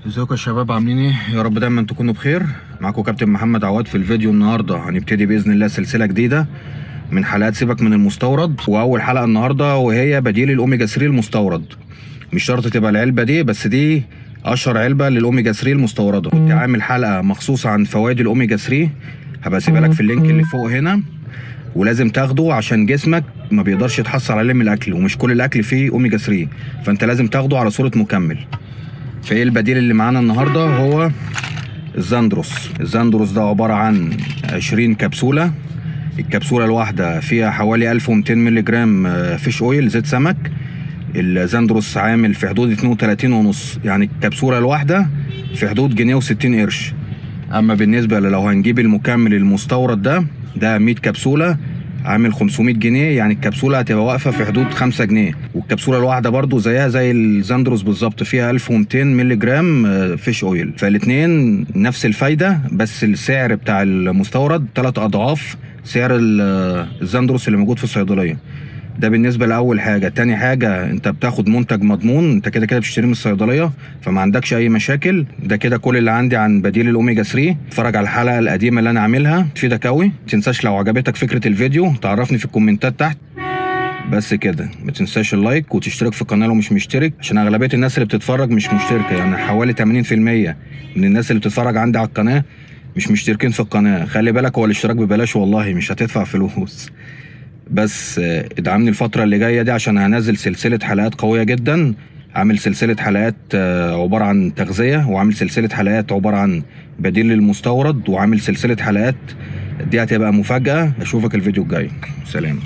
ازيكم يا شباب، عاملين ايه؟ يا رب دايما تكونوا بخير. معاكم كابتن محمد عواد. في الفيديو النهارده هنبتدي باذن الله سلسلة جديدة من حلقات سيبك من المستورد، واول حلقة النهارده وهي بديل الاوميجا 3 المستورد. مش شرط تبقى العلبة دي، بس دي اشهر علبة للاوميجا 3 المستورده. كنت عامل حلقة مخصوصة عن فوائد الاوميجا 3، هبقى اسيبها لك في ال link اللي فوق هنا، ولازم تاخده عشان جسمك ما بيقدرش يتحصل عليه من الاكل، ومش كل الاكل فيه اوميجا 3، فانت لازم تاخده على صوره مكمل. فايه البديل اللي معانا النهارده؟ هو الزاندروس. الزاندروس ده عبارة عن 20 كبسولة. الكبسولة الواحدة فيها حوالي 1200 مللي جرام fish oil، زيت سمك. الزاندروس عامل في حدود 32.5، يعني الكبسولة الواحدة في حدود جنيه و60 قرش. اما بالنسبة لو هنجيب المكمل المستورد ده 100 كبسولة عامل 500 جنيه، يعني الكبسولة هتبقى واقفة في حدود 5 جنيه. والكبسولة الواحدة برضو زيها زي الزاندروس بالظبط، فيها 1200 مللي جرام fish oil. فالاتنين نفس الفايدة، بس السعر بتاع المستورد 3 أضعاف سعر الزاندروس اللي موجود في الصيدلية. ده بالنسبة لأول حاجة. تاني حاجة، انت بتاخد منتج مضمون، انت كده كده بتشتريه من الصيدلية، فما عندكش أي مشاكل. ده كده كل اللي عندي عن بديل الأوميجا 3. اتفرج على الحلقة القديمة اللي أنا عاملها، تفيدك قوي. متنساش لو عجبتك فكرة الفيديو تعرفني في الكومنتات تحت. بس كده، ما تنساش ال like وتشترك في القناة لو مش مشترك، عشان أغلبية الناس اللي بتتفرج مش مشتركة، يعني حوالي 80% من الناس اللي بتتفرج عندي على القناة مش مشتركين في القناة. خلي بالك، هو الاشتراك ببلاش والله، مش هتدفع فلوس. بس ادعمني الفترة اللي جاية دي عشان هنزل سلسلة حلقات قوية جدا. عامل سلسلة حلقات عبارة عن تغذية، وعامل سلسلة حلقات عبارة عن بديل للمستورد، وعامل سلسلة حلقات دي هتبقى مفاجأة. اشوفك الفيديو الجاي، سلام.